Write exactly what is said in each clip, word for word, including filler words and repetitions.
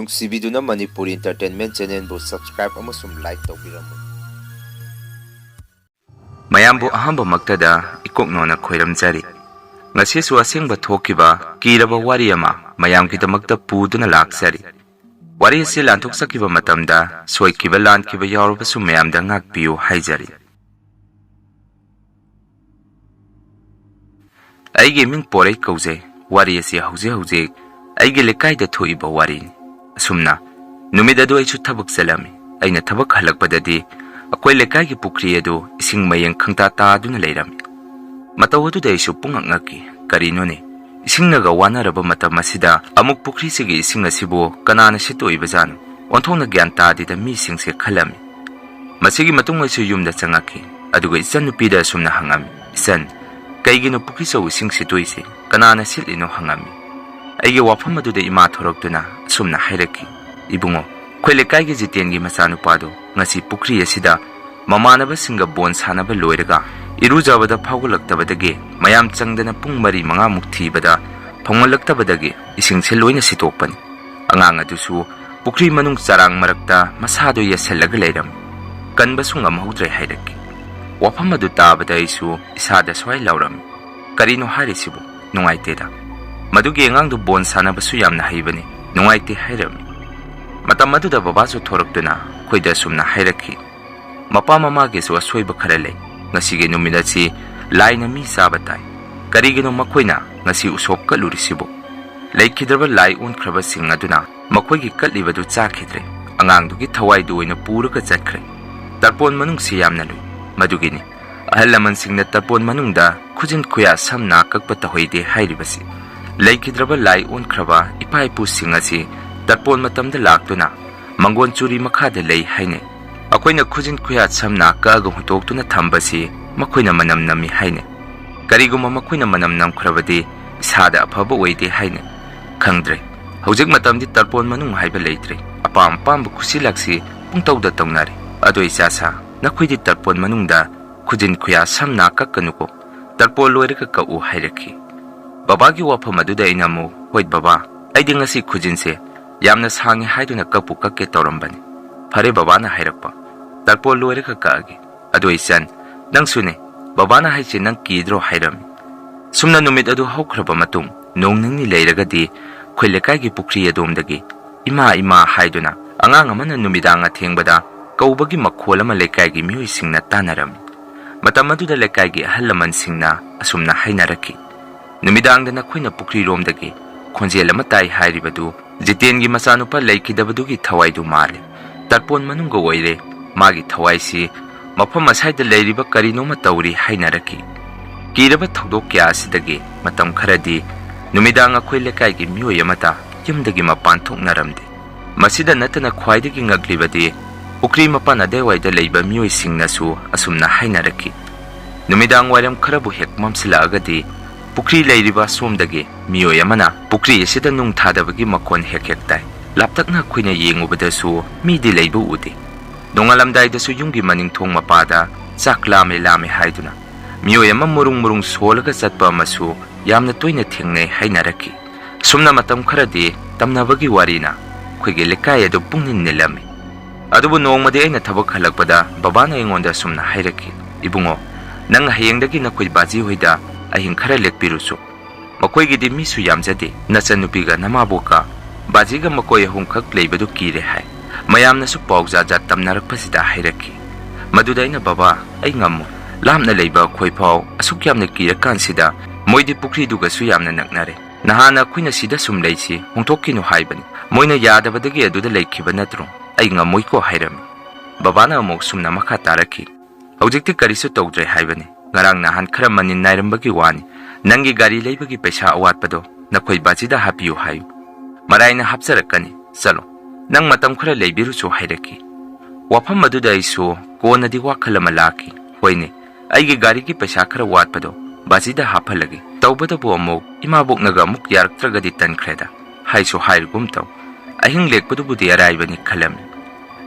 ꯅꯨꯡꯁꯤꯕꯤꯗꯨꯅ Manipuri Entertainment Channelꯕꯨ subscribe ꯑꯃꯁꯨꯡ like ꯇꯧꯕꯤꯔꯝꯃꯨ꯫ ꯃꯌꯥꯝꯕꯨ ꯑꯍꯥꯟꯕꯃꯛꯇꯗ ꯏꯀꯣꯛꯅꯣꯅ ꯈꯣꯏꯔꯝꯖꯔꯤ꯫ ꯉꯁꯤꯁꯨ ꯑꯁꯦꯡꯕ ꯊꯣꯛꯈꯤꯕ ꯀꯤꯔꯕ ꯋꯥꯔꯤ ꯑꯃ ꯃꯌꯥꯝꯒꯤꯗꯃꯛꯇ ꯄꯨꯗꯨꯅ ꯂꯥꯛꯆꯔꯤ꯫ ꯋꯥꯔꯤ ꯑꯁꯤ ꯂꯥꯟꯊꯣꯛꯆꯈꯤꯕ ꯃꯇꯝꯗ ꯁꯣꯏꯈꯤꯕ ꯂꯥꯟꯈꯤꯕ ꯌꯥꯎꯔꯕꯁꯨ ꯃꯌꯥꯝꯗ ꯉꯥꯛꯄꯤꯌꯨ ꯍꯥꯏꯖꯔꯤ꯫ ꯑꯩꯒꯤ ꯃꯤꯡ ꯄꯣꯔꯩ ꯀꯧꯖꯩ꯫ ꯋꯥꯔꯤ ꯑꯁꯤ ꯍꯧꯖꯤꯛ ꯍꯧꯖꯤꯛ ꯑꯩꯒꯤ ꯂꯩꯀꯥꯏꯗ ꯊꯣꯛꯏꯕ ꯋꯥꯔꯤꯅꯤ꯫ ꯑꯁꯨꯝꯅ ꯅꯨꯃꯤꯠ ꯑꯗꯨ ꯑꯩꯁꯨ ꯊꯕꯛ ꯆꯠꯂꯝꯃꯤ꯫ ꯑꯩꯅ ꯊꯕꯛ ꯍꯜꯂꯛꯄꯗꯗꯤ ꯑꯩꯈꯣꯏ ꯂꯩꯀꯥꯏꯒꯤ ꯄꯨꯈ꯭ꯔꯤ ꯑꯗꯨ ꯏꯁꯤꯡ ꯃꯌꯦꯡ ꯈꯪꯇꯥ ꯇꯥꯗꯨꯅ ꯂꯩꯔꯝꯃꯤ꯫ ꯃꯇꯧ ꯑꯗꯨꯗ ꯑꯩꯁꯨ ꯄꯨꯡꯉꯛ ꯉꯛꯈꯤ꯫ ꯀꯔꯤꯅꯣꯅꯦ? ꯏꯁꯤꯡꯅꯒ ꯋꯥꯅꯔꯕ ꯃꯇꯝ ꯑꯁꯤꯗ ꯑꯃꯨꯛ ꯄꯨꯈ꯭ꯔꯤꯁꯤꯒꯤ ꯏꯁꯤꯡ ꯑꯁꯤꯕꯨ ꯀꯅꯥꯅ ꯁꯤꯠꯇꯣꯛꯏꯕꯖꯥꯠꯅꯣ? ꯑꯣꯟꯊꯣꯛꯅ ꯒ꯭ꯌꯥꯟ ꯇꯥꯗꯦꯗ ꯃꯤꯁꯤꯡꯁꯦ ꯈꯜꯂꯝꯃꯤ꯫ ꯃꯁꯤꯒꯤ ꯃꯇꯨꯡ ꯑꯩꯁꯨ ꯌꯨꯝꯗ ꯆꯪꯉꯛꯈꯤ꯫ ꯑꯗꯨꯒ ꯏꯆꯟꯅꯨꯄꯤꯗ ꯑꯁꯨꯝꯅ ꯍꯪꯉꯝꯃꯤ, "ꯏꯆꯟ, ꯀꯩꯒꯤꯅꯣ ꯄꯨꯈ꯭ꯔꯤ ꯆꯧ ꯏꯁꯤꯡ ꯁꯤꯠꯇꯣꯛꯏꯁꯦ? ꯀꯅꯥꯅ ꯁꯤꯠꯂꯤꯅꯣ?" ꯍꯪꯉꯝꯃꯤ꯫ ꯑꯩꯒꯤ ꯋꯥꯐꯝ ꯑꯗꯨꯗ ꯏꯃꯥ ꯊꯣꯔꯛꯇꯨꯅ ꯑꯁꯨꯝꯅ ꯍꯥꯏꯔꯛꯈꯤ, "ꯏꯕꯨꯡꯉꯣ, ꯑꯩꯈꯣꯏ ꯂꯩꯀꯥꯏꯒꯤ ꯖꯤꯇꯦꯟꯒꯤ ꯃꯆꯥꯅꯨꯄꯥꯗꯣ ꯉꯁꯤ ꯄꯨꯈ꯭ꯔꯤ ꯑꯁꯤꯗ ꯃꯃꯥꯟꯅꯕꯁꯤꯡꯒ ꯕꯣꯟ ꯁꯥꯟꯅꯕ ꯂꯣꯏꯔꯒ ꯏꯔꯨꯖꯕꯗ ꯐꯥꯎꯒꯠꯂꯛꯇꯕꯗꯒꯤ ꯃꯌꯥꯝ ꯆꯪꯗꯅ ꯄꯨꯡ ꯃꯔꯤ ꯃꯉꯥꯃꯨꯛ ꯊꯤꯕꯗ ꯐꯪꯍꯜꯂꯛꯇꯕꯗꯒꯤ ꯏꯁꯤꯡꯁꯦ ꯂꯣꯏꯅ ꯁꯤꯠꯇꯣꯛꯄꯅꯤ꯫ ꯑꯉꯥꯡ ꯑꯗꯨꯁꯨ ꯄꯨꯈ꯭ꯔꯤ ꯃꯅꯨꯡ ꯆꯔꯥꯡ ꯃꯔꯛꯇ ꯃꯁꯥꯗꯣ ꯌꯦꯁꯜꯂꯒ ꯂꯩꯔꯝꯃꯤ꯫ ꯀꯟꯕꯁꯨ ꯉꯝꯍꯧꯗ꯭ꯔꯦ" ꯍꯥꯏꯔꯛꯈꯤ꯫ ꯋꯥꯐꯝ ꯑꯗꯨ ꯇꯥꯕꯗ ꯑꯩꯁꯨ ꯏꯁꯥꯗ ꯁ꯭ꯋꯥꯏ ꯂꯥꯎꯔꯝꯃꯤ, "ꯀꯔꯤꯅꯣ ꯍꯥꯏꯔꯤꯁꯤꯕꯨ? ꯅꯨꯡꯉꯥꯏꯇꯦꯗ꯫ ꯃꯗꯨꯒꯤ ꯑꯉꯥꯡꯗꯨ ꯕꯣꯟ ꯁꯥꯟꯅꯕꯁꯨ ꯌꯥꯝꯅ ꯍꯩꯕꯅꯤ, ꯅꯨꯡꯉꯥꯏꯇꯦ" ꯍꯥꯏꯔꯝꯃꯤ꯫ ꯃꯇꯝ ꯑꯗꯨꯗ ꯕꯕꯥꯁꯨ ꯊꯣꯔꯛꯇꯨꯅ ꯑꯩꯈꯣꯏꯗ ꯑꯁꯨꯝꯅ ꯍꯥꯏꯔꯛꯈꯤ, "ꯃꯄꯥ ꯃꯃꯥꯒꯤꯁꯨ ꯑꯁꯣꯏꯕ ꯈꯔ ꯂꯩ꯫ ꯉꯁꯤꯒꯤ ꯅꯨꯃꯤꯠ ꯑꯁꯤ ꯂꯥꯏꯅ ꯃꯤ ꯆꯥꯕ ꯇꯥꯏ꯫ ꯀꯔꯤꯒꯤꯅꯣ ꯃꯈꯣꯏꯅ ꯉꯁꯤ ꯎꯁꯣꯞ ꯀꯠꯂꯨꯔꯤꯁꯤꯕꯨ?" ꯂꯩꯈꯤꯗ꯭ꯔꯕ ꯂꯥꯏ ꯑꯣꯟꯈ꯭ꯔꯕꯁꯤꯡ ꯑꯗꯨꯅ ꯃꯈꯣꯏꯒꯤ ꯀꯠꯂꯤꯕꯗꯨ ꯆꯥꯈꯤꯗ꯭ꯔꯦ꯫ ꯑꯉꯥꯡꯗꯨꯒꯤ ꯊꯋꯥꯏꯗꯨ ꯑꯣꯏꯅ ꯄꯨꯔꯒ ꯆꯠꯈ꯭ꯔꯦ꯫ ꯇꯔꯄꯣꯟ ꯃꯅꯨꯡꯁꯤ ꯌꯥꯝꯅ ꯂꯨꯏ꯫ ꯃꯗꯨꯒꯤꯅꯤ ꯑꯍꯜ ꯂꯃꯟꯁꯤꯡꯅ ꯇꯔꯄꯣꯟ ꯃꯅꯨꯡꯗ ꯈꯨꯖꯤꯟ ꯈꯨꯌꯥ ꯁꯝ ꯅꯥ ꯀꯛꯄ ꯇꯧꯍꯩꯗꯦ ꯍꯥꯏꯔꯤꯕꯁꯤ꯫ ꯂꯩꯈꯤꯗ꯭ꯔꯕ ꯂꯥꯏ ꯑꯣꯟꯈ꯭ꯔꯕ ꯏꯄꯥ ꯏꯄꯨꯁꯤꯡ ꯑꯁꯤ ꯇꯔꯄꯣꯟ ꯃꯇꯝꯗ ꯂꯥꯛꯇꯨꯅ ꯃꯪꯒꯣꯟ ꯆꯨꯔꯤ ꯃꯈꯥꯗ ꯂꯩ ꯍꯥꯏꯅꯩ꯫ ꯑꯩꯈꯣꯏꯅ ꯈꯨꯖꯤꯟ ꯈꯨꯌꯥ ꯁꯝ ꯅꯥ ꯀꯛꯑꯒ ꯍꯨꯟꯇꯣꯛꯇꯨꯅ ꯊꯝꯕꯁꯤ ꯃꯈꯣꯏꯅ ꯃꯅꯝ ꯅꯝꯃꯤ ꯍꯥꯏꯅꯩ꯫ ꯀꯔꯤꯒꯨꯝꯕ ꯃꯈꯣꯏꯅ ꯃꯅꯝ ꯅꯝꯈ꯭ꯔꯕꯗꯤ ꯏꯁꯥꯗ ꯑꯐꯕ ꯑꯣꯏꯗꯦ ꯍꯥꯏꯅꯩ꯫ ꯈꯪꯗ꯭ꯔꯦ꯫ ꯍꯧꯖꯤꯛ ꯃꯇꯝꯗꯤ ꯇꯔꯄꯣꯟ ꯃꯅꯨꯡ ꯍꯥꯏꯕ ꯂꯩꯇ꯭ꯔꯦ꯫ ꯑꯄꯥꯝ ꯑꯄꯥꯝꯕ ꯈꯨꯁꯤ ꯂꯥꯛꯁꯤ ꯄꯨꯡꯇꯧꯗ ꯇꯧꯅꯔꯦ꯫ ꯑꯗꯣ ꯏꯆꯥꯁꯥ, ꯅꯈꯣꯏꯗꯤ ꯇꯔꯄꯣꯟ ꯃꯅꯨꯡꯗ ꯈꯨꯖꯤꯟ ꯈꯨꯌꯥ ꯁꯝ ꯅꯥ ꯀꯛꯀꯅꯨꯀꯣ꯫ ꯇꯔꯄꯣꯟ ꯂꯣꯏꯔꯒ ꯀꯛꯎ" ꯍꯥꯏꯔꯛꯈꯤ꯫ ꯕꯕꯥꯒꯤ ꯋꯥꯐꯝ ꯑꯗꯨꯗ ꯑꯩꯅ ꯑꯃꯨꯛ, "ꯍꯣꯏ ꯕꯕꯥ, ꯑꯩꯗꯤ ꯉꯁꯤ ꯈꯨꯖꯤꯟꯁꯦ ꯌꯥꯝꯅ ꯁꯥꯡꯉꯤ ꯍꯥꯏꯗꯨꯅ ꯀꯛꯄꯨ ꯀꯛꯀꯦ ꯇꯧꯔꯝꯕꯅꯤ꯫ ꯐꯔꯦ, ꯕꯕꯥꯅ ꯍꯥꯏꯔꯛꯄ, "ꯇꯔꯄꯣꯟ ꯂꯣꯏꯔꯒ ꯀꯛꯑꯒꯦ꯫ ꯑꯗꯣ ꯏꯆꯟ, ꯅꯪꯁꯨꯅꯦ, ꯕꯕꯥꯅ ꯍꯥꯏꯁꯦ ꯅꯪ ꯀꯤꯗ꯭ꯔꯣ?" ꯍꯥꯏꯔꯝꯃꯤ꯫ ꯁꯨꯝꯅ ꯅꯨꯃꯤꯠ ꯑꯗꯨ ꯍꯧꯈ꯭ꯔꯕ ꯃꯇꯨꯡ, ꯅꯣꯡ ꯅꯤꯅꯤ ꯂꯩꯔꯒꯗꯤ ꯑꯩꯈꯣꯏ ꯂꯩꯀꯥꯏꯒꯤ ꯄꯨꯈ꯭ꯔꯤ ꯑꯗꯣꯝꯗꯒꯤ "ꯏꯃꯥ, ꯏꯃꯥ" ꯍꯥꯏꯗꯨꯅ ꯑꯉꯥꯡ ꯑꯃꯅ ꯅꯨꯃꯤꯗꯥꯡ ꯑꯊꯦꯡꯕꯗ ꯀꯧꯕꯒꯤ ꯃꯈꯣꯜ ꯑꯃ ꯂꯩꯀꯥꯏꯒꯤ ꯃꯤꯑꯣꯏꯁꯤꯡꯅ ꯇꯥꯟꯅꯔꯝꯃꯤ꯫ ꯃꯇꯝ ꯑꯗꯨꯗ ꯂꯩꯀꯥꯏꯒꯤ ꯑꯍꯜ ꯂꯃꯟꯁꯤꯡꯅ ꯑꯁꯨꯝꯅ ꯍꯥꯏꯅꯔꯛꯈꯤ, "ꯅꯨꯃꯤꯗꯥꯡꯗ ꯅꯈꯣꯏꯅ ꯄꯨꯈ꯭ꯔꯤꯔꯣꯝꯗꯒꯤ ꯈꯣꯟꯖꯦꯜ ꯑꯃ ꯇꯥꯏ ꯍꯥꯏꯔꯤꯕꯗꯨ ꯖꯤꯇꯦꯟꯒꯤ ꯃꯆꯥꯅꯨꯄꯥ ꯂꯩꯈꯤꯗꯕꯗꯨꯒꯤ ꯊꯋꯥꯏꯗꯨ ꯃꯥꯜꯂꯤ꯫ ꯇꯔꯄꯣꯟ ꯃꯅꯨꯡꯒ ꯑꯣꯏꯔꯦ꯫ ꯃꯥꯒꯤ ꯊꯋꯥꯏꯁꯤ ꯃꯐꯝ ꯑꯁꯥꯏꯗ ꯂꯩꯔꯤꯕ ꯀꯔꯤꯅꯣꯃ ꯇꯧꯔꯤ" ꯍꯥꯏꯅꯔꯛꯈꯤ꯫ ꯀꯤꯔꯕ ꯊꯧꯗꯣꯛ ꯀꯌꯥ ꯑꯁꯤꯗꯒꯤ ꯃꯇꯝ ꯈꯔꯗꯤ ꯅꯨꯃꯤꯗꯥꯡ ꯑꯩꯈꯣꯏ ꯂꯩꯀꯥꯏꯒꯤ ꯃꯤꯑꯣꯏ ꯑꯃꯠꯇ ꯌꯨꯝꯗꯒꯤ ꯃꯄꯥꯟ ꯊꯣꯛꯅꯔꯝꯗꯦ꯫ ꯃꯁꯤꯗ ꯅꯠꯇꯅ ꯈ꯭ꯋꯥꯏꯗꯒꯤ ꯉꯛꯂꯤꯕꯗꯤ ꯄꯨꯈ꯭ꯔꯤ ꯃꯄꯥꯟ ꯑꯗꯥꯏꯋꯥꯏꯗ ꯂꯩꯕ ꯃꯤꯑꯣꯏꯁꯤꯡꯅꯁꯨ ꯑꯁꯨꯝꯅ ꯍꯥꯏꯅꯔꯛꯈꯤ, "ꯅꯨꯃꯤꯗꯥꯡ ꯋꯥꯏꯔꯝ ꯈꯔꯕꯨ ꯍꯦꯛ ꯃꯝꯁꯤꯜꯂꯛꯑꯒꯗꯤ ꯄꯨꯈ꯭ꯔꯤ ꯂꯩꯔꯤꯕ ꯑꯁꯣꯝꯗꯒꯤ ꯃꯤꯑꯣꯏ ꯑꯃꯅ ꯄꯨꯈ꯭ꯔꯤ ꯑꯁꯤꯗ ꯅꯨꯡ ꯊꯥꯗꯕꯒꯤ ꯃꯈꯣꯟ ꯍꯦꯛ ꯍꯦꯛ ꯇꯥꯏ꯫ ꯂꯥꯞꯇꯛꯅ ꯑꯩꯈꯣꯏꯅ ꯌꯦꯡꯉꯨꯕꯗꯁꯨ ꯃꯤꯗꯤ ꯂꯩꯕ ꯎꯗꯦ꯫ ꯅꯣꯡꯉꯥꯜꯂꯝꯗꯥꯏꯗꯁꯨ ꯌꯨꯝꯒꯤ ꯃꯅꯤꯡ ꯊꯣꯡ ꯃꯄꯥꯗ ꯆꯥꯛ ꯂꯥꯝꯃꯦ ꯂꯥꯝꯃꯦ ꯍꯥꯏꯗꯨꯅ ꯃꯤꯑꯣꯏ ꯑꯃ ꯃꯨꯔꯨꯡ ꯃꯨꯔꯨꯡ ꯁꯣꯜꯂꯒ ꯆꯠꯄ ꯑꯃꯁꯨ ꯌꯥꯝꯅ ꯇꯣꯏꯅ ꯊꯦꯡꯅꯩ" ꯍꯥꯏꯅꯔꯛꯈꯤ꯫ ꯁꯨꯝꯅ ꯃꯇꯝ ꯈꯔꯗꯤ ꯇꯝꯅꯕꯒꯤ ꯋꯥꯔꯤꯅ ꯑꯩꯈꯣꯏꯒꯤ ꯂꯩꯀꯥꯏ ꯑꯗꯨ ꯄꯨꯡꯅꯤꯜ ꯅꯤꯜꯂꯝꯃꯤ꯫ ꯑꯗꯨꯕꯨ ꯅꯣꯡꯃꯗꯤ ꯑꯩꯅ ꯊꯕꯛ ꯍꯜꯂꯛꯄꯗ ꯕꯕꯥꯅ ꯑꯩꯉꯣꯟꯗ ꯑꯁꯨꯝꯅ ꯍꯥꯏꯔꯛꯈꯤ, "ꯏꯕꯨꯡꯉꯣ, ꯅꯪ ꯍꯌꯦꯡꯗꯒꯤ ꯅꯈꯣꯏ ꯕꯥꯖꯤ ꯍꯣꯏꯗ ꯑꯍꯤꯡ ꯈꯔ ꯂꯦꯛꯄꯤꯔꯨꯆꯣ꯫ ꯃꯈꯣꯏꯒꯤꯗꯤ ꯃꯤꯁꯨ ꯌꯥꯝꯖꯗꯦ, ꯅꯆꯟꯅꯨꯄꯤꯒ ꯅꯃꯥꯕꯣꯛꯀ ꯕꯥꯖꯤꯒ ꯃꯈꯣꯏ ꯑꯍꯨꯝꯈꯛ ꯂꯩꯕꯗꯨ ꯀꯤꯔꯦ" ꯍꯥꯏ꯫ ꯃꯌꯥꯝꯅꯁꯨ ꯄꯥꯎ ꯖꯥꯠ ꯖꯥꯠ ꯇꯝꯅꯔꯛꯄꯁꯤꯗ ꯍꯥꯏꯔꯛꯈꯤ꯫ ꯃꯗꯨꯗ ꯑꯩꯅ, "ꯕꯕꯥ, ꯑꯩ ꯉꯝꯃꯣꯏ꯫ ꯂꯥꯞꯅ ꯂꯩꯕ ꯑꯩꯈꯣꯏ ꯐꯥꯎ ꯑꯁꯨꯛ ꯌꯥꯝꯅ ꯀꯤꯔꯀꯥꯟꯁꯤꯗ ꯃꯣꯏꯗꯤ ꯄꯨꯈ꯭ꯔꯤꯗꯨꯒꯁꯨ ꯌꯥꯝꯅ ꯅꯛꯅꯔꯦ꯫ ꯅꯍꯥꯟꯅ ꯑꯩꯈꯣꯏꯅ ꯁꯤꯗ ꯁꯨꯝ ꯂꯩꯁꯤ, ꯍꯣꯡꯗꯣꯛꯈꯤꯅꯨ ꯍꯥꯏꯕꯅꯤ꯫ ꯃꯣꯏꯅ ꯌꯥꯗꯕꯗꯒꯤ ꯑꯗꯨꯗ ꯂꯩꯈꯤꯕ ꯅꯠꯇ꯭ꯔꯣ? ꯑꯩ ꯉꯝꯃꯣꯏꯀꯣ" ꯍꯥꯏꯔꯝꯃꯤ꯫ ꯕꯕꯥꯅ ꯑꯃꯨꯛ ꯁꯨꯝꯅ ꯃꯈꯥ ꯇꯥꯔꯛꯈꯤ, "ꯍꯧꯖꯤꯛꯇꯤ ꯀꯔꯤꯁꯨ ꯇꯧꯗ꯭ꯔꯦ ꯍꯥꯏꯕꯅꯤ꯫ ꯉꯔꯥꯡ ꯅꯍꯥꯟ ꯈꯔ ꯃꯅꯤꯟ ꯅꯥꯏꯔꯝꯕꯒꯤ ꯋꯥꯅꯤ꯫ ꯅꯪꯒꯤ ꯒꯥꯔꯤ ꯂꯩꯕꯒꯤ ꯄꯩꯁꯥ ꯑꯋꯥꯠꯄꯗꯣ ꯅꯈꯣꯏ ꯕꯥꯖꯤꯗ ꯍꯥꯞꯄꯤꯌꯨ ꯍꯥꯏꯌꯨ꯫ ꯃꯔꯥꯏꯅ ꯍꯥꯞꯆꯔꯛꯀꯅꯤ꯫ ꯆꯠꯂꯣ꯫ ꯅꯪ ꯃꯇꯝ ꯈꯔ ꯂꯩꯕꯤꯔꯨꯆꯣ" ꯍꯥꯏꯔꯛꯈꯤ꯫ ꯋꯥꯐꯝ ꯑꯗꯨꯗ ꯑꯩꯁꯨ ꯀꯣꯟꯅꯗꯤ ꯋꯥꯈꯜ ꯑꯃ ꯂꯥꯛꯈꯤ꯫ "ꯍꯣꯏꯅꯦ, ꯑꯩꯒꯤ ꯒꯥꯔꯤꯒꯤ ꯄꯩꯁꯥ ꯈꯔ ꯋꯥꯠꯄꯗꯣ ꯕꯥꯖꯤꯗ ꯍꯥꯞꯍꯜꯂꯒꯦ꯫ ꯇꯧꯕꯇꯕꯨ ꯑꯃꯨꯛ ꯏꯃꯥꯕꯣꯛꯅꯒ ꯑꯃꯨꯛ ꯌꯥꯔꯛꯇ꯭ꯔꯒꯗꯤ ꯇꯟꯈ꯭ꯔꯦꯗ" ꯍꯥꯏꯁꯨ ꯍꯥꯏꯔꯒꯨꯝ ꯇꯧ꯫ ꯑꯍꯤꯡ ꯂꯦꯛꯄꯗꯨꯕꯨꯗꯤ ꯑꯔꯥꯏꯕꯅꯤ ꯈꯜꯂꯝꯃꯤ꯫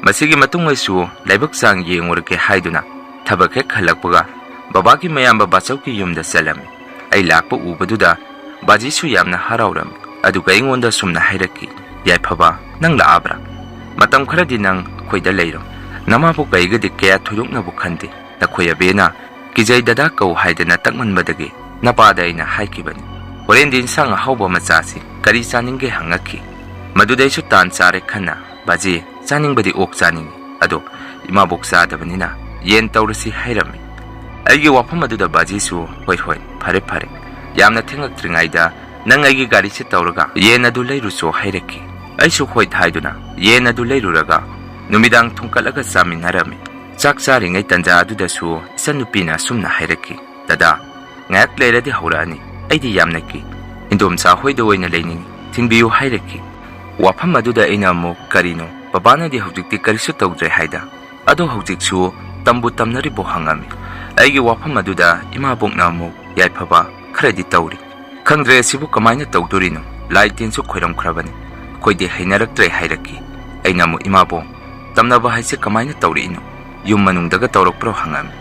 ꯃꯁꯤꯒꯤ ꯃꯇꯨꯡ ꯑꯩꯁꯨ ꯂꯥꯏꯕꯛ ꯆꯥꯡ ꯌꯦꯡꯉꯨꯔꯒꯦ ꯍꯥꯏꯗꯨꯅ ꯊꯕꯛ ꯍꯦꯛ ꯍꯜꯂꯛꯄꯒ ꯕꯕꯥꯒꯤ ꯃꯌꯥꯝꯕ ꯕꯥꯆꯧꯒꯤ ꯌꯨꯝꯗ ꯆꯠꯂꯝꯃꯤ꯫ ꯑꯩ ꯂꯥꯛꯄ ꯎꯕꯗꯨꯗ ꯕꯥꯖꯤꯁꯨ ꯌꯥꯝꯅ ꯍꯔꯥꯎꯔꯝꯃꯤ꯫ ꯑꯗꯨꯒ ꯑꯩꯉꯣꯟꯗ ꯁꯨꯝꯅ ꯍꯥꯏꯔꯛꯈꯤ, "ꯌꯥꯏꯐꯕ, ꯅꯪ ꯂꯥꯛꯑꯕ꯭ꯔꯥ? ꯃꯇꯝ ꯈꯔꯗꯤ ꯅꯪ ꯑꯩꯈꯣꯏꯗ ꯂꯩꯔꯣ꯫ ꯅꯃꯥꯕꯨ ꯀꯩꯒꯗꯤ ꯀꯌꯥ ꯊꯣꯏꯗꯣꯛꯅꯕꯨ ꯈꯟꯗꯦ꯫ ꯅꯈꯣꯏ ꯑꯕꯦꯅ ꯀꯤꯖꯩ ꯗꯗꯥ ꯀꯧ ꯍꯥꯏꯗꯅ ꯇꯛꯃꯟꯕꯗꯒꯤ ꯅꯄꯥꯗ ꯑꯩꯅ ꯍꯥꯏꯈꯤꯕꯅꯤ꯫ ꯍꯣꯔꯦꯟꯗꯤ ꯏꯟꯁꯥꯡ ꯑꯍꯥꯎꯕ ꯑꯃ ꯆꯥꯁꯤ, ꯀꯔꯤ ꯆꯥꯅꯤꯡꯒꯦ?" ꯍꯪꯉꯛꯈꯤ꯫ ꯃꯗꯨꯗ ꯑꯩꯁꯨ ꯇꯥꯟ ꯆꯥꯔꯦ ꯈꯟꯅ, "ꯕꯥꯖꯤ, ꯆꯥꯅꯤꯡꯕꯗꯤ ꯑꯣꯛ ꯆꯥꯅꯤꯡꯏ, ꯑꯗꯣ ꯏꯃꯥꯕꯣꯛ ꯆꯥꯗꯕꯅꯤꯅ ꯌꯦꯟ ꯇꯧꯔꯁꯤ" ꯍꯥꯏꯔꯝꯃꯤ꯫ ꯑꯩꯒꯤ ꯋꯥꯐꯝ ꯑꯗꯨꯗ ꯕꯥꯖꯤꯁꯨ, "ꯍꯣꯏ ꯍꯣꯏ, ꯐꯔꯦ ꯐꯔꯦ, ꯌꯥꯝꯅ ꯊꯦꯡꯂꯛꯇ꯭ꯔꯤꯉꯩꯗ ꯅꯪ ꯑꯩꯒꯤ ꯒꯥꯔꯤꯁꯦ ꯇꯧꯔꯒ ꯌꯦꯟ ꯑꯗꯨ ꯂꯩꯔꯨꯆꯣ" ꯍꯥꯏꯔꯛꯈꯤ꯫ ꯑꯩꯁꯨ ꯍꯣꯏ ꯍꯥꯏꯗꯨꯅ ꯌꯦꯟ ꯑꯗꯨ ꯂꯩꯔꯨꯔꯒ ꯅꯨꯃꯤꯗꯥꯡ ꯊꯣꯡꯀꯠꯂꯒ ꯆꯥꯃꯤꯟꯅꯔꯝꯃꯤ꯫ ꯆꯥꯛ ꯆꯥꯔꯤꯉꯩ ꯇꯟꯖꯥ ꯑꯗꯨꯗꯁꯨ ꯏꯆꯟꯅꯨꯄꯤꯅ ꯑꯁꯨꯝꯅ ꯍꯥꯏꯔꯛꯈꯤ, "ꯗꯗꯥ, ꯉꯥꯏꯍꯥꯛ ꯂꯩꯔꯗꯤ ꯍꯧꯔꯛꯑꯅꯤ꯫ ꯑꯩꯗꯤ ꯌꯥꯝꯅ ꯀꯤ꯫ ꯏꯟꯗꯣꯝꯆꯥ ꯍꯣꯏꯗ ꯑꯣꯏꯅ ꯂꯩꯅꯤꯡꯏ꯫ ꯊꯤꯟꯕꯤꯌꯨ" ꯍꯥꯏꯔꯛꯈꯤ꯫ ꯋꯥꯐꯝ ꯑꯗꯨꯗ ꯑꯩꯅ ꯑꯃꯨꯛ, "ꯀꯔꯤꯅꯣ? ꯕꯕꯥꯅꯗꯤ ꯍꯧꯖꯤꯛꯇꯤ ꯀꯔꯤꯁꯨ ꯇꯧꯗ꯭ꯔꯦ ꯍꯥꯏꯗ? ꯑꯗꯣ ꯍꯧꯖꯤꯛꯁꯨ ꯇꯝꯕꯨ ꯇꯝꯅꯔꯤꯕꯣ?" ꯍꯪꯉꯝꯃꯤ꯫ ꯑꯩꯒꯤ ꯋꯥꯐꯝ ꯑꯗꯨꯗ ꯏꯃꯥꯕꯣꯛꯅ ꯑꯃꯨꯛ, "ꯌꯥꯏꯐꯕ, ꯈꯔꯗꯤ ꯇꯧꯔꯤ꯫ ꯈꯪꯗ꯭ꯔꯦ ꯑꯁꯤꯕꯨ ꯀꯃꯥꯏꯅ ꯇꯧꯗꯣꯔꯤꯅꯣ? ꯂꯥꯏ ꯇꯤꯟꯁꯨ ꯈꯣꯏꯔꯝꯈ꯭ꯔꯕꯅꯤ꯫ ꯑꯩꯈꯣꯏꯗꯤ ꯍꯩꯅꯔꯛꯇ꯭ꯔꯦ" ꯍꯥꯏꯔꯛꯈꯤ꯫ ꯑꯩꯅ ꯑꯃꯨꯛ, "ꯏꯃꯥꯕꯣꯛ, ꯇꯝꯅꯕ ꯍꯥꯏꯁꯦ ꯀꯃꯥꯏꯅ ꯇꯧꯔꯛꯏꯅꯣ? ꯌꯨꯝ ꯃꯅꯨꯡꯗꯒ ꯇꯧꯔꯛꯄ꯭ꯔꯣ?" ꯍꯪꯉꯝꯃꯤ꯫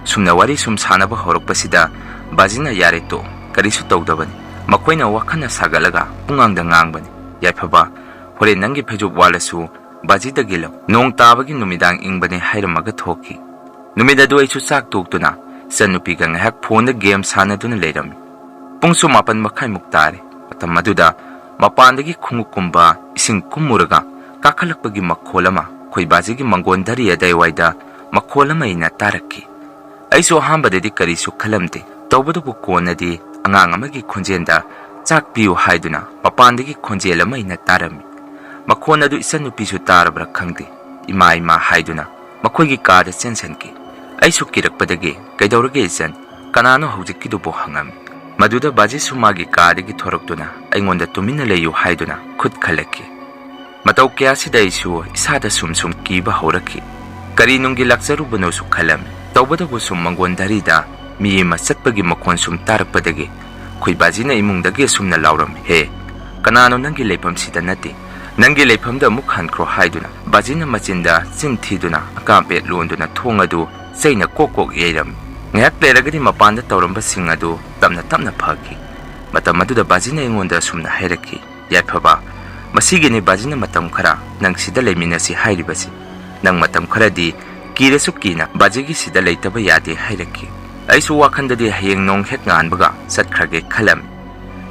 ꯁꯨꯝꯅ ꯋꯥꯔꯤ ꯁꯨꯝ ꯁꯥꯟꯅꯕ ꯍꯧꯔꯛꯄꯁꯤꯗ ꯕꯥꯖꯤꯅ, "ꯌꯥꯔꯦ ꯇꯣꯛꯑꯣ, ꯀꯔꯤꯁꯨ ꯇꯧꯗꯕꯅꯤ꯫ ꯃꯈꯣꯏꯅ ꯋꯥꯈꯜꯅ ꯁꯥꯒꯠꯂꯒ ꯄꯨꯡꯉꯥꯡꯗ ꯉꯥꯡꯕꯅꯤ꯫ ꯌꯥꯏꯐꯕ, ꯍꯣꯔꯦꯟ ꯅꯪꯒꯤ ꯐꯩꯖꯨꯞ ꯋꯥꯠꯂꯁꯨ ꯕꯥꯖꯤꯗꯒꯤ ꯂꯧ꯫ ꯅꯣꯡ ꯇꯥꯕꯒꯤ ꯅꯨꯃꯤꯗꯥꯡ ꯏꯪꯕꯅꯦ" ꯍꯥꯏꯔꯝꯃꯒ ꯊꯣꯛꯈꯤ꯫ ꯅꯨꯃꯤꯠ ꯑꯗꯨ ꯑꯩꯁꯨ ꯆꯥꯛ ꯇꯣꯛꯇꯨꯅ ꯏꯆꯟꯅꯨꯄꯤꯒ ꯉꯥꯏꯍꯥꯛ ꯐꯣꯟꯗ ꯒꯦꯝ ꯁꯥꯟꯅꯗꯨꯅ ꯂꯩꯔꯝꯃꯤ꯫ ꯄꯨꯡꯁꯨ ꯃꯥꯄꯟ ꯃꯈꯥꯏꯃꯨꯛ ꯇꯥꯔꯦ꯫ ꯃꯇꯝ ꯑꯗꯨꯗ ꯃꯄꯥꯟꯗꯒꯤ ꯈꯣꯡꯎꯞꯀꯨꯝꯕ ꯏꯁꯤꯡ ꯀꯨꯝꯃꯨꯔꯒ ꯀꯥꯈꯠꯂꯛꯄꯒꯤ ꯃꯈꯣꯜ ꯑꯃ ꯑꯩꯈꯣꯏ ꯕꯥꯖꯤꯒꯤ ꯃꯪꯒꯣꯟ ꯙꯔꯤ ꯑꯗꯥꯏꯋꯥꯏꯗ ꯃꯈꯣꯜ ꯑꯃ ꯑꯩꯅ ꯇꯥꯔꯛꯈꯤ꯫ ꯑꯩꯁꯨ ꯑꯍꯥꯟꯕꯗꯗꯤ ꯀꯔꯤꯁꯨ ꯈꯜꯂꯝꯗꯦ꯫ ꯇꯧꯕꯇꯕꯨ ꯀꯣꯟꯅꯗꯤ ꯑꯉꯥꯡ ꯑꯃꯒꯤ ꯈꯣꯟꯖꯦꯜꯗ, "ꯆꯥꯛ ꯄꯤꯌꯨ" ꯍꯥꯏꯗꯨꯅ ꯃꯄꯥꯟꯗꯒꯤ ꯈꯣꯟꯖꯦꯜ ꯑꯃ ꯑꯩꯅ ꯇꯥꯔꯝꯃꯤ꯫ ꯃꯈꯣꯟ ꯑꯗꯨ ꯏꯆꯟꯅꯨꯄꯤꯁꯨ ꯇꯥꯔꯕ꯭ꯔꯥ ꯈꯪꯗꯦ, "ꯏꯃꯥ, ꯏꯃꯥ" ꯍꯥꯏꯗꯨꯅ ꯃꯈꯣꯏꯒꯤ ꯀꯥꯗ ꯆꯦꯟꯁꯤꯟꯈꯤ꯫ ꯑꯩꯁꯨ ꯀꯤꯔꯛꯄꯗꯒꯤ, "ꯀꯩꯗꯧꯔꯒꯦ ꯏꯆꯟ? ꯀꯅꯥꯅꯣ ꯍꯧꯖꯤꯛꯀꯤꯗꯨꯕꯣ?" ꯍꯪꯉꯝꯃꯤ꯫ ꯃꯗꯨꯗ ꯕꯥꯖꯤꯁꯨ ꯃꯥꯒꯤ ꯀꯥꯗꯒꯤ ꯊꯣꯔꯛꯇꯨꯅ ꯑꯩꯉꯣꯟꯗ "ꯇꯨꯃꯤꯟꯅ ꯂꯩꯌꯨ" ꯍꯥꯏꯗꯨꯅ ꯈꯨꯠ ꯈꯜꯂꯛꯈꯤ꯫ ꯃꯇꯧ ꯀꯌꯥꯁꯤꯗ ꯑꯩꯁꯨ ꯏꯁꯥꯗ ꯁꯨꯝ ꯁꯨꯝ ꯀꯤꯕ ꯍꯧꯔꯛꯈꯤ꯫ ꯀꯔꯤ ꯅꯨꯡꯒꯤ ꯂꯥꯛꯆꯔꯨꯕꯅꯣꯁꯨ ꯈꯜꯂꯝꯃꯤ꯫ ꯇꯧꯕꯇꯕꯨ ꯁꯨꯝ ꯃꯪꯒꯣꯟ ꯙꯔꯤꯗ ꯃꯤ ꯑꯃ ꯆꯠꯄꯒꯤ ꯃꯈꯣꯟ ꯁꯨꯝ ꯇꯥꯔꯛꯄꯗꯒꯤ ꯑꯩꯈꯣꯏ ꯕꯥꯖꯤꯅ ꯏꯃꯨꯡꯗꯒꯤ ꯑꯁꯨꯝꯅ ꯂꯥꯎꯔꯝꯃꯤ, "ꯍꯦ, ꯀꯅꯥꯅꯣ ꯅꯪꯒꯤ ꯂꯩꯐꯝꯁꯤꯗ ꯅꯠꯇꯦ, ꯅꯪꯒꯤ ꯂꯩꯐꯝꯗ ꯑꯃꯨꯛ ꯍꯟꯈ꯭ꯔꯣ" ꯍꯥꯏꯗꯨꯅ ꯕꯥꯖꯤꯅ ꯃꯆꯤꯟꯗ ꯆꯤꯟ ꯊꯤꯗꯨꯅ ꯑꯀꯥꯝꯄꯦꯠ ꯂꯣꯟꯗꯨꯅ ꯊꯣꯡ ꯑꯗꯨ ꯆꯩꯅ ꯀꯣꯛ ꯀꯣꯛ ꯌꯩꯔꯝꯃꯤ꯫ ꯉꯥꯏꯍꯥꯛ ꯂꯩꯔꯒꯗꯤ ꯃꯄꯥꯟꯗ ꯇꯧꯔꯝꯕꯁꯤꯡ ꯑꯗꯨ ꯇꯞꯅ ꯇꯞꯅ ꯐꯈꯤ꯫ ꯃꯇꯝ ꯑꯗꯨꯗ ꯕꯥꯖꯤꯅ ꯑꯩꯉꯣꯟꯗ ꯑꯁꯨꯝꯅ ꯍꯥꯏꯔꯛꯈꯤ, "ꯌꯥꯏꯐꯕ, "ꯃꯁꯤꯒꯤꯅꯤ ꯕꯥꯖꯤꯅ ꯃꯇꯝ ꯈꯔ ꯅꯪ ꯁꯤꯗ ꯂꯩꯃꯤꯟꯅꯁꯤ ꯍꯥꯏꯔꯤꯕꯁꯤ꯫ ꯅꯪ ꯃꯇꯝ ꯈꯔꯗꯤ ꯀꯤꯔꯁꯨ ꯀꯤꯅ ꯕꯥꯖꯤꯒꯤ ꯁꯤꯗ ꯂꯩꯇꯕ ꯌꯥꯗꯦ" ꯍꯥꯏꯔꯛꯈꯤ꯫ ꯑꯩꯁꯨ ꯋꯥꯈꯟꯗꯗꯤ ꯍꯌꯦꯡ ꯅꯣꯡ ꯍꯦꯛ ꯉꯥꯟꯕꯒ ꯆꯠꯈ꯭ꯔꯒꯦ ꯈꯜꯂꯝꯃꯤ꯫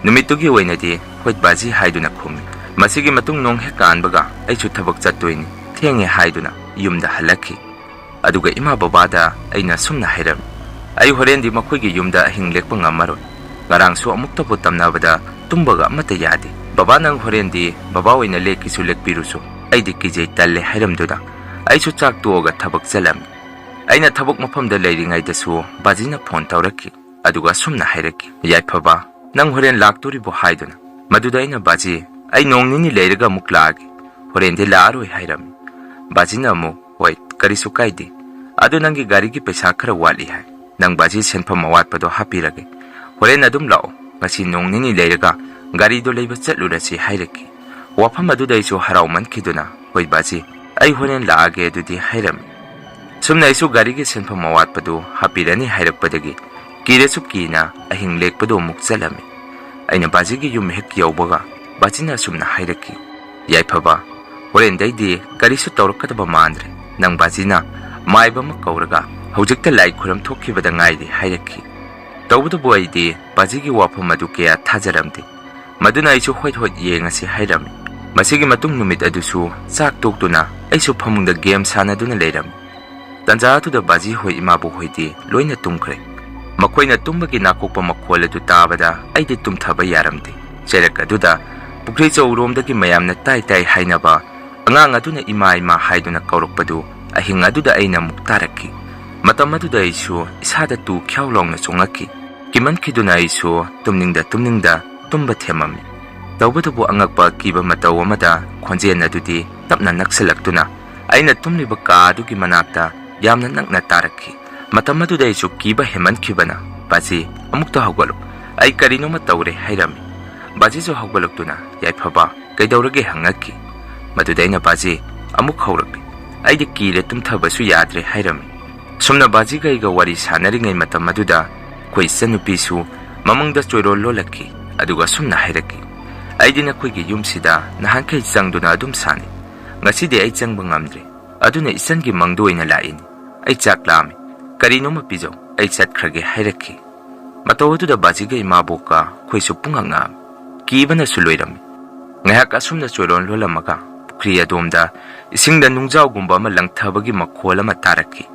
ꯅꯨꯃꯤꯠꯇꯨꯒꯤ ꯑꯣꯏꯅꯗꯤ "ꯍꯣꯏ ꯕꯥꯖꯤ" ꯍꯥꯏꯗꯨꯅ ꯈꯨꯝꯃꯤ꯫ ꯃꯁꯤꯒꯤ ꯃꯇꯨꯡ ꯅꯣꯡ ꯍꯦꯛ ꯉꯥꯟꯕꯒ ꯑꯩꯁꯨ ꯊꯕꯛ ꯆꯠꯇꯣꯏꯅꯤ, ꯊꯦꯡꯉꯦ ꯍꯥꯏꯗꯨꯅ ꯌꯨꯝꯗ ꯍꯜꯂꯛꯈꯤ꯫ ꯑꯗꯨꯒ ꯏꯃꯥ ꯕꯕꯥꯗ ꯑꯩꯅ ꯁꯨꯝꯅ ꯍꯥꯏꯔꯝꯃꯤ, "ꯑꯩ ꯍꯣꯔꯦꯟꯗꯤ ꯃꯈꯣꯏꯒꯤ ꯌꯨꯝꯗ ꯑꯍꯤꯡ ꯂꯦꯛꯄ ꯉꯝꯃꯔꯣꯏ꯫ ꯉꯔꯥꯡꯁꯨ ꯑꯃꯨꯛꯇꯕꯨ ꯇꯝꯅꯕꯗ ꯇꯨꯝꯕꯒ ꯑꯃꯠꯇ ꯌꯥꯗꯦ꯫ ꯕꯕꯥ, ꯅꯪ ꯍꯣꯔꯦꯟꯗꯤ ꯕꯕꯥ ꯑꯣꯏꯅ ꯂꯦꯛꯀꯦꯁꯨ ꯂꯦꯛꯄꯤꯔꯨꯁꯨ, ꯑꯩꯗꯤ ꯀꯤꯖꯩ ꯇꯜꯂꯦ" ꯍꯥꯏꯔꯝꯗꯨꯅ ꯑꯩꯁꯨ ꯆꯥꯛ ꯇꯣꯛꯑꯒ ꯊꯕꯛ ꯆꯠꯂꯝꯃꯤ꯫ ꯑꯩꯅ ꯊꯕꯛ ꯃꯐꯝꯗ ꯂꯩꯔꯤꯉꯩꯗꯁꯨ ꯕꯥꯖꯤꯅ ꯐꯣꯟ ꯇꯧꯔꯛꯈꯤ꯫ ꯑꯗꯨꯒ ꯑꯁꯨꯝꯅ ꯍꯥꯏꯔꯛꯈꯤ, "ꯌꯥꯏꯐꯕ, ꯅꯪ ꯍꯣꯔꯦꯟ ꯂꯥꯛꯇꯣꯔꯤꯕꯣ?" ꯍꯥꯏꯗꯨꯅ꯫ ꯃꯗꯨꯗ ꯑꯩꯅ, "ꯕꯥꯖꯤ, ꯑꯩ ꯅꯣꯡ ꯅꯤꯅꯤ ꯂꯩꯔꯒ ꯑꯃꯨꯛ ꯂꯥꯛꯑꯒꯦ, ꯍꯣꯔꯦꯟꯗꯤ ꯂꯥꯛꯑꯔꯣꯏ" ꯍꯥꯏꯔꯝꯃꯤ꯫ ꯕꯥꯖꯤꯅ ꯑꯃꯨꯛ, "ꯍꯣꯏ, ꯀꯔꯤꯁꯨ ꯀꯥꯏꯗꯦ, ꯑꯗꯨ ꯅꯪꯒꯤ ꯒꯥꯔꯤꯒꯤ ꯄꯩꯁꯥ ꯈꯔ ꯋꯥꯠꯂꯤ ꯍꯥꯏ, ꯅꯪ ꯕꯥꯖꯤ ꯁꯦꯟꯐꯝ ꯑꯋꯥꯠꯄꯗꯣ ꯍꯥꯞꯄꯤꯔꯒꯦ, ꯍꯣꯔꯦꯟ ꯑꯗꯨꯝ ꯂꯥꯛꯑꯣ, ꯉꯁꯤ ꯅꯣꯡ ꯅꯤꯅꯤ ꯂꯩꯔꯒ ꯒꯥꯔꯤꯗꯣ ꯂꯩꯕ ꯆꯠꯂꯨꯔꯁꯤ" ꯍꯥꯏꯔꯛꯈꯤ꯫ ꯋꯥꯐꯝ ꯑꯗꯨꯗ ꯑꯩꯁꯨ ꯍꯔꯥꯎꯃꯟꯈꯤꯗꯨꯅ, "ꯍꯣꯏ ꯕꯥꯖꯤ, ꯑꯩ ꯍꯣꯔꯦꯟ ꯂꯥꯛꯑꯒꯦ ꯑꯗꯨꯗꯤ" ꯍꯥꯏꯔꯝꯃꯤ꯫ ꯁꯨꯝꯅ ꯑꯩꯁꯨ ꯒꯥꯔꯤꯒꯤ ꯁꯦꯟꯐꯝ ꯑꯋꯥꯠꯄꯗꯨ ꯍꯥꯞꯄꯤꯔꯅꯤ ꯍꯥꯏꯔꯛꯄꯗꯒꯤ ꯀꯤꯔꯁꯨ ꯀꯤꯅ ꯑꯍꯤꯡ ꯂꯦꯛꯄꯗꯨ ꯑꯃꯨꯛ ꯆꯠꯂꯝꯃꯤ꯫ ꯑꯩꯅ ꯕꯥꯖꯤꯒꯤ ꯌꯨꯝ ꯍꯦꯛ ꯌꯧꯕꯒ ꯕꯥꯖꯤꯅ ꯑꯁꯨꯝꯅ ꯍꯥꯏꯔꯛꯈꯤ, "ꯌꯥꯏꯐꯕ, ꯍꯣꯔꯦꯟꯗꯩꯗꯤ ꯀꯔꯤꯁꯨ ꯇꯧꯔꯛꯀꯗꯕ ꯃꯥꯟꯗ꯭ꯔꯦ꯫ ꯅꯪ ꯕꯥꯖꯤꯅ ꯃꯥꯏꯕ ꯑꯃ ꯀꯧꯔꯒ ꯍꯧꯖꯤꯛꯇ ꯂꯥꯏ ꯈꯨꯔꯝ ꯊꯣꯛꯈꯤꯕꯗ ꯉꯥꯏꯔꯤ" ꯍꯥꯏꯔꯛꯈꯤ꯫ ꯇꯧꯕꯇꯕꯨ ꯑꯩꯗꯤ ꯕꯥꯖꯤꯒꯤ ꯋꯥꯐꯝ ꯑꯗꯨ ꯀꯌꯥ ꯊꯥꯖꯔꯝꯗꯦ꯫ ꯃꯗꯨꯅ ꯑꯩꯁꯨ "ꯍꯣꯏ ꯍꯣꯏ, ꯌꯦꯡꯉꯁꯤ" ꯍꯥꯏꯔꯝꯃꯤ꯫ ꯃꯁꯤꯒꯤ ꯃꯇꯨꯡ ꯅꯨꯃꯤꯠ ꯑꯗꯨꯁꯨ ꯆꯥꯛ ꯇꯣꯛꯇꯨꯅ ꯑꯩꯁꯨ ꯐꯃꯨꯡꯗ ꯒꯦꯝ ꯁꯥꯟꯅꯗꯨꯅ ꯂꯩꯔꯝꯃꯤ꯫ ꯇꯟꯖꯥ ꯑꯗꯨꯗ ꯕꯥꯖꯤ ꯍꯣꯏ ꯏꯃꯥꯕꯣꯛ ꯍꯣꯏꯗꯤ ꯂꯣꯏꯅ ꯇꯨꯝꯈ꯭ꯔꯦ꯫ ꯃꯈꯣꯏꯅ ꯇꯨꯝꯕꯒꯤ ꯅꯥꯀꯣꯛꯄ ꯃꯈꯣꯜ ꯑꯗꯨ ꯇꯥꯕꯗ ꯑꯩꯗꯤ ꯇꯨꯝꯊꯕ ꯌꯥꯔꯝꯗꯦ꯫ ꯆꯩꯔꯛ ꯑꯗꯨꯗ ꯄꯨꯈ꯭ꯔꯤ ꯆꯧꯔꯣꯝꯗꯒꯤ ꯃꯌꯥꯝꯅ ꯇꯥꯏ ꯇꯥꯏ ꯍꯥꯏꯅꯕ ꯑꯉꯥꯡ ꯑꯗꯨꯅ "ꯏꯃꯥ, ꯏꯃꯥ" ꯍꯥꯏꯗꯨꯅ ꯀꯧꯔꯛꯄꯗꯨ ꯑꯍꯤꯡ ꯑꯗꯨꯗ ꯑꯩꯅ ꯑꯃꯨꯛ ꯇꯥꯔꯛꯈꯤ꯫ ꯃꯇꯝ ꯑꯗꯨꯗ ꯑꯩꯁꯨ ꯏꯁꯥꯗ ꯇꯨ ꯈ꯭ꯌꯥꯎ ꯂꯥꯎꯅ ꯆꯣꯡꯉꯛꯈꯤ꯫ ꯀꯤꯃꯟꯈꯤꯗꯨꯅ ꯑꯩꯁꯨ ꯇꯨꯝꯅꯤꯡꯗ ꯇꯨꯝꯅꯤꯡꯗ ꯇꯨꯝꯕ ꯊꯦꯝꯃꯝꯃꯤ꯫ ꯇꯧꯕꯇꯕꯨ ꯑꯉꯛꯄ ꯑꯀꯤꯕ ꯃꯇꯧ ꯑꯃꯗ ꯈꯣꯟꯖꯦꯜ ꯑꯗꯨꯗꯤ ꯇꯞꯅ ꯅꯛꯁꯤꯜꯂꯛꯇꯨꯅ ꯑꯩꯅ ꯇꯨꯝꯂꯤꯕ ꯀꯥ ꯑꯗꯨꯒꯤ ꯃꯅꯥꯛꯇ ꯌꯥꯝꯅ ꯅꯛꯅ ꯇꯥꯔꯛꯈꯤ꯫ ꯃꯇꯝ ꯑꯗꯨꯗ ꯑꯩꯁꯨ ꯀꯤꯕ ꯍꯦꯟꯃꯟꯈꯤꯕꯅ, "ꯕꯥꯖꯤ, ꯑꯃꯨꯛꯇ ꯍꯧꯒꯠꯂꯨ, ꯑꯩ ꯀꯔꯤꯅꯣꯃ ꯇꯧꯔꯦ" ꯍꯥꯏꯔꯝꯃꯤ꯫ ꯕꯥꯖꯤꯁꯨ ꯍꯧꯒꯠꯂꯛꯇꯨꯅ, "ꯌꯥꯏꯐꯕ, ꯀꯩꯗꯧꯔꯒꯦ?" ꯍꯪꯉꯛꯈꯤ꯫ ꯃꯗꯨꯗ ꯑꯩꯅ, "ꯕꯥꯖꯤ, ꯑꯃꯨꯛ ꯍꯧꯔꯛꯂꯦ꯫ ꯑꯩꯗꯤ ꯀꯤꯔꯦ, ꯇꯨꯝꯊꯕꯁꯨ ꯌꯥꯗ꯭ꯔꯦ" ꯍꯥꯏꯔꯝꯃꯤ꯫ ꯁꯨꯝꯅ ꯕꯥꯖꯤꯒ ꯑꯩꯒ ꯋꯥꯔꯤ ꯁꯥꯟꯅꯔꯤꯉꯩ ꯃꯇꯝ ꯑꯗꯨꯗ ꯑꯩꯈꯣꯏ ꯏꯆꯟꯅꯨꯄꯤꯁꯨ ꯃꯃꯪꯗ ꯆꯣꯏꯔꯣꯜ ꯂꯣꯜꯂꯛꯈꯤ꯫ ꯑꯗꯨꯒ ꯑꯁꯨꯝꯅ ꯍꯥꯏꯔꯛꯈꯤ, ꯑꯩꯗꯤ ꯅꯈꯣꯏꯒꯤ ꯌꯨꯝꯁꯤꯗ ꯅꯍꯥꯟꯈꯩ ꯆꯪꯗꯨꯅ ꯑꯗꯨꯝ ꯁꯥꯟꯅꯩ꯫ ꯉꯁꯤꯗꯤ ꯑꯩ ꯆꯪꯕ ꯉꯝꯗ꯭ꯔꯦ꯫ ꯑꯗꯨꯅ ꯏꯆꯟꯒꯤ ꯃꯪꯗ ꯑꯣꯏꯅ ꯂꯥꯛꯏꯅꯤ꯫ ꯑꯩ ꯆꯥꯛ ꯂꯥꯝꯃꯤ꯫ ꯀꯔꯤꯅꯣꯝꯃ ꯄꯤꯖꯧ꯫ ꯑꯩ ꯆꯠꯈ꯭ꯔꯒꯦ" ꯍꯥꯏꯔꯛꯈꯤ꯫ ꯃꯇꯧ ꯑꯗꯨꯗ ꯕꯥꯖꯤꯒ ꯏꯃꯥꯕꯣꯛꯀ ꯑꯩꯈꯣꯏꯁꯨ ꯄꯨꯡꯉꯛ ꯉꯛꯑꯝꯃꯤ꯫ ꯀꯤꯕꯅꯁꯨ ꯂꯣꯏꯔꯝꯃꯤ꯫ ꯉꯥꯏꯍꯥꯛ ꯑꯁꯨꯝꯅ ꯆꯣꯏꯔꯣꯟ ꯂꯣꯜꯂꯝꯃꯒ ꯄꯨꯈ꯭ꯔꯤ ꯑꯗꯣꯝꯗ ꯏꯁꯤꯡꯗ ꯅꯨꯡꯖꯥꯎꯒꯨꯝꯕ ꯑꯃ ꯂꯪꯊꯕꯒꯤ ꯃꯈꯣꯜ ꯑꯃ ꯇꯥꯔꯛꯈꯤ꯫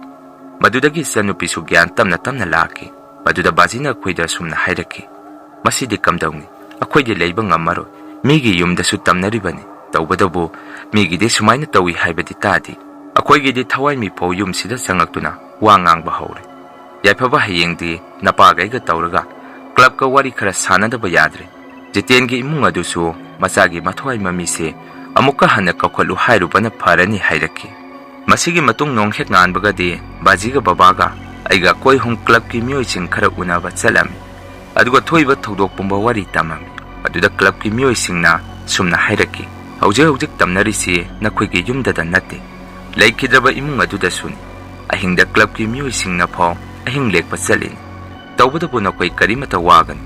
ꯃꯗꯨꯗꯒꯤ ꯏꯆꯟꯅꯨꯄꯤꯁꯨ ꯒ꯭ꯌꯥꯟ ꯇꯞꯅ ꯇꯞꯅ ꯂꯥꯛꯈꯤ꯫ ꯃꯗꯨꯗ ꯕꯥꯖꯤꯅ ꯑꯩꯈꯣꯏꯗ ꯑꯁꯨꯝꯅ ꯍꯥꯏꯔꯛꯈꯤ, "ꯃꯁꯤꯗꯤ ꯀꯝꯗꯧꯅꯤ? ꯑꯩꯈꯣꯏꯗꯤ ꯂꯩꯕ ꯉꯝꯃꯔꯣꯏ꯫ ꯃꯤꯒꯤ ꯌꯨꯝꯗꯁꯨ ꯇꯝꯅꯔꯤꯕꯅꯤ꯫ ꯇꯧꯕꯇꯕꯨ ꯃꯤꯒꯤꯗꯤ ꯁꯨꯃꯥꯏꯅ ꯇꯧꯏ ꯍꯥꯏꯕꯗꯤ ꯇꯥꯗꯦ꯫ ꯑꯩꯈꯣꯏꯒꯤꯗꯤ ꯊꯋꯥꯏ ꯃꯤꯐꯥꯎ ꯌꯨꯝꯁꯤꯗ ꯆꯪꯉꯛꯇꯨꯅ ꯋꯥ ꯉꯥꯡꯕ ꯍꯧꯔꯦ꯫ ꯌꯥꯏꯐꯕ, ꯍꯌꯦꯡꯗꯤ ꯅꯄꯥꯒꯩꯒ ꯇꯧꯔꯒ ꯀ꯭ꯂꯕꯀ ꯋꯥꯔꯤ ꯈꯔ ꯁꯥꯟꯅꯗꯕ ꯌꯥꯗ꯭ꯔꯦ꯫ ꯖꯤꯇꯦꯟꯒꯤ ꯏꯃꯨꯡ ꯑꯗꯨꯁꯨ ꯃꯆꯥꯒꯤ ꯃꯊ꯭ꯋꯥꯏ ꯃꯃꯤꯁꯦ ꯑꯃꯨꯛꯀ ꯍꯟꯅ ꯀꯧꯈꯠꯂꯨ ꯍꯥꯏꯔꯨꯕꯅ ꯐꯔꯅꯤ" ꯍꯥꯏꯔꯛꯈꯤ꯫ ꯃꯁꯤꯒꯤ ꯃꯇꯨꯡ ꯅꯣꯡ ꯍꯦꯛ ꯉꯥꯟꯕꯒꯗꯤ ꯕꯥꯖꯤꯒ ꯕꯕꯥꯒ ꯑꯩꯒ ꯑꯩꯈꯣꯏ ꯑꯍꯨꯝ ꯀ꯭ꯂꯕꯀꯤ ꯃꯤꯑꯣꯏꯁꯤꯡ ꯈꯔ ꯎꯅꯕ ꯆꯠꯂꯝꯃꯤ꯫ ꯑꯗꯨꯒ ꯊꯣꯛꯏꯕ ꯊꯧꯗꯣꯛ ꯄꯨꯝꯕ ꯋꯥꯔꯤ ꯇꯝꯃꯝꯃꯤ꯫ ꯑꯗꯨꯗ ꯀ꯭ꯂꯕꯀꯤ ꯃꯤꯑꯣꯏꯁꯤꯡꯅ ꯁꯨꯝꯅ ꯍꯥꯏꯔꯛꯈꯤ, "ꯍꯧꯖꯤꯛ ꯍꯧꯖꯤꯛ ꯇꯝꯅꯔꯤꯁꯤ ꯅꯈꯣꯏꯒꯤ ꯌꯨꯝꯗꯗ ꯅꯠꯇꯦ, ꯂꯩꯈꯤꯗ꯭ꯔꯕ ꯏꯃꯨꯡ ꯑꯗꯨꯗꯁꯨꯅꯤ꯫ ꯑꯍꯤꯡꯗ ꯀ꯭ꯂꯕꯀꯤ ꯃꯤꯑꯣꯏꯁꯤꯡꯅ ꯐꯥꯎ ꯑꯍꯤꯡ ꯂꯦꯛꯄ ꯆꯠꯂꯤꯅꯤ꯫ ꯇꯧꯕꯇꯕꯨ ꯅꯈꯣꯏ ꯀꯔꯤꯃꯇ ꯋꯥꯒꯅꯨ꯫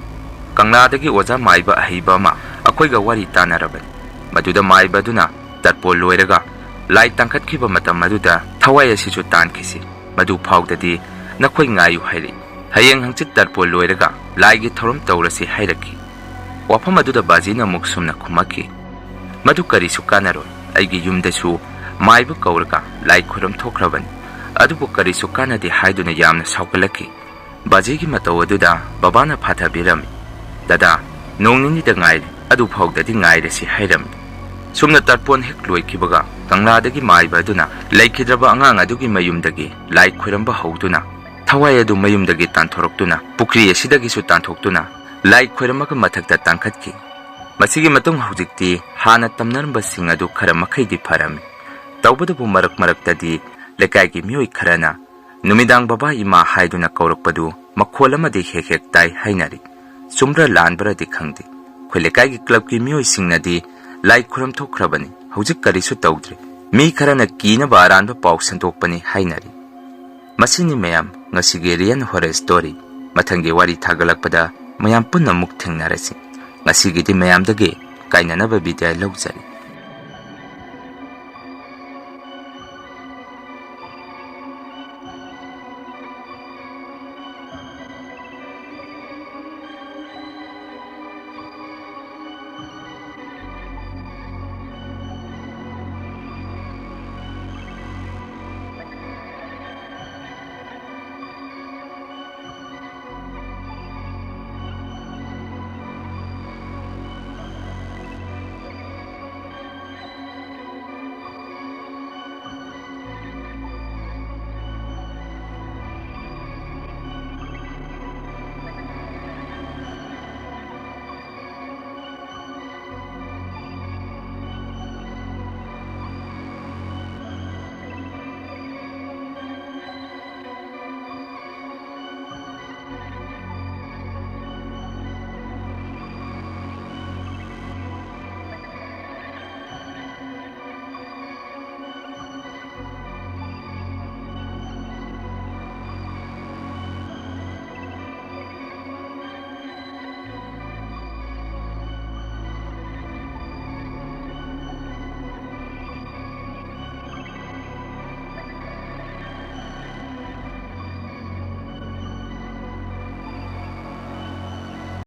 ꯀꯪꯂꯥꯗꯒꯤ ꯑꯣꯖꯥ ꯃꯥꯏꯕ ꯑꯍꯩꯕ ꯑꯃ ꯑꯩꯈꯣꯏꯒ ꯋꯥꯔꯤ ꯇꯥꯅꯔꯕꯅꯤ꯫ ꯃꯗꯨꯗ ꯃꯥꯏꯕ ꯑꯗꯨꯅ ꯇꯔꯄꯣꯜ ꯂꯣꯏꯔꯒ ꯂꯥꯏ ꯇꯥꯡꯈꯠꯈꯤꯕ ꯃꯇꯝ ꯑꯗꯨꯗ ꯊꯋꯥꯏ ꯑꯁꯤꯁꯨ ꯇꯥꯟꯈꯤꯁꯤ꯫ ꯃꯗꯨ ꯐꯥꯎꯗꯗꯤ ꯅꯈꯣꯏ ꯉꯥꯏꯌꯨ" ꯍꯥꯏꯔꯛꯏ꯫ ꯍꯌꯦꯡ ꯍꯪꯆꯤꯠ ꯇꯔꯄꯣꯜ ꯂꯣꯏꯔꯒ ꯂꯥꯏꯒꯤ ꯊꯧꯔꯝ ꯇꯧꯔꯁꯤ ꯍꯥꯏꯔꯛꯈꯤ꯫ ꯋꯥꯐꯝ ꯑꯗꯨꯗ ꯕꯥꯖꯤꯅ ꯑꯃꯨꯛ ꯁꯨꯝꯅ ꯈꯨꯝꯃꯛꯈꯤ, "ꯃꯗꯨ ꯀꯔꯤꯁꯨ ꯀꯥꯟꯅꯔꯣꯏ꯫ ꯑꯩꯒꯤ ꯌꯨꯝꯗꯁꯨ ꯃꯥꯏꯕ ꯀꯧꯔꯒ ꯂꯥꯏ ꯈꯨꯔꯝ ꯊꯣꯛꯈ꯭ꯔꯕꯅꯤ꯫ ꯑꯗꯨꯕꯨ ꯀꯔꯤꯁꯨ ꯀꯥꯟꯅꯗꯦ" ꯍꯥꯏꯗꯨꯅ ꯌꯥꯝꯅ ꯁꯥꯎꯒꯠꯂꯛꯈꯤ꯫ ꯕꯥꯖꯤꯒꯤ ꯃꯇꯧ ꯑꯗꯨꯗ ꯕꯕꯥꯅ ꯐꯥꯊꯕꯤꯔꯝꯃꯤ꯫ "ꯗꯗꯥ, ꯅꯣꯡ ꯅꯤꯅꯤꯗ ꯉꯥꯏꯔꯦ, ꯑꯗꯨ ꯐꯥꯎꯗꯗꯤ ꯉꯥꯏꯔꯁꯤ" ꯍꯥꯏꯔꯝꯃꯤ꯫ ꯁꯨꯝꯅ ꯇꯔꯄꯣꯟ ꯍꯦꯛ ꯂꯣꯏꯈꯤꯕꯒ ꯀꯪꯂꯥꯗꯒꯤ ꯃꯥꯏꯕ ꯑꯗꯨꯅ ꯂꯩꯈꯤꯗ꯭ꯔꯕ ꯑꯉꯥꯡ ꯑꯗꯨꯒꯤ ꯃꯌꯨꯝꯗꯒꯤ ꯂꯥꯏ ꯈꯣꯏꯔꯝꯕ ꯍꯧꯗꯨꯅ, ꯊꯋꯥꯏ ꯑꯗꯨ ꯃꯌꯨꯝꯗꯒꯤ ꯇꯥꯟꯊꯣꯔꯛꯇꯨꯅ, ꯄꯨꯈ꯭ꯔꯤ ꯑꯁꯤꯗꯒꯤꯁꯨ ꯇꯥꯟꯊꯣꯛꯇꯨꯅ, ꯂꯥꯏ ꯈꯣꯏꯔꯝꯃꯒ ꯃꯊꯛꯇ ꯇꯥꯡꯈꯠꯈꯤ꯫ ꯃꯁꯤꯒꯤ ꯃꯇꯨꯡ ꯍꯧꯖꯤꯛꯇꯤ ꯍꯥꯟꯅ ꯇꯝꯅꯔꯝꯕꯁꯤꯡ ꯑꯗꯨ ꯈꯔ ꯃꯈꯩꯗꯤ ꯐꯔꯝꯃꯤ꯫ ꯇꯧꯕꯇꯕꯨ ꯃꯔꯛ ꯃꯔꯛꯇꯗꯤ ꯂꯩꯀꯥꯏꯒꯤ ꯃꯤꯑꯣꯏ ꯈꯔꯅ ꯅꯨꯃꯤꯗꯥꯡ ꯕꯕꯥ ꯏꯃꯥ ꯍꯥꯏꯗꯨꯅ ꯀꯧꯔꯛꯄꯗꯨ ꯃꯈꯣꯜ ꯑꯃꯗꯤ ꯍꯦꯛ ꯍꯦꯛ ꯇꯥꯏ ꯍꯥꯏꯅꯔꯤ꯫ ꯆꯨꯝꯕ꯭ꯔꯥ ꯂꯥꯟꯕ꯭ꯔꯥꯗꯤ ꯈꯪꯗꯦ꯫ ꯑꯩꯈꯣꯏ ꯂꯩꯀꯥꯏꯒꯤ ꯀ꯭ꯂꯕꯀꯤ ꯃꯤꯑꯣꯏꯁꯤꯡꯅꯗꯤ ꯂꯥꯏ ꯈꯨꯔꯝ ꯊꯣꯛꯈ꯭ꯔꯕꯅꯤ, ꯍꯧꯖꯤꯛ ꯀꯔꯤꯁꯨ ꯇꯧꯗ꯭ꯔꯦ꯫ ꯃꯤ ꯈꯔꯅ ꯀꯤꯅꯕ ꯑꯔꯥꯟꯕ ꯄꯥꯎ ꯁꯟꯗꯣꯛꯄꯅꯤ ꯍꯥꯏꯅꯔꯤ꯫ ꯃꯁꯤꯅꯤ ꯃꯌꯥꯝ ꯉꯁꯤꯒꯤ Real Horror Story꯫ ꯃꯊꯪꯒꯤ ꯋꯥꯔꯤ ꯊꯥꯒꯠꯂꯛꯄꯗ ꯃꯌꯥꯝ ꯄꯨꯟꯅ ꯑꯃꯨꯛ ꯊꯦꯡꯅꯔꯁꯤ꯫ ꯉꯁꯤꯒꯤꯗꯤ ꯃꯌꯥꯝꯗꯒꯤ ꯀꯥꯏꯅꯅꯕ ꯕꯤꯗꯥꯏ ꯂꯧꯖꯔꯤ꯫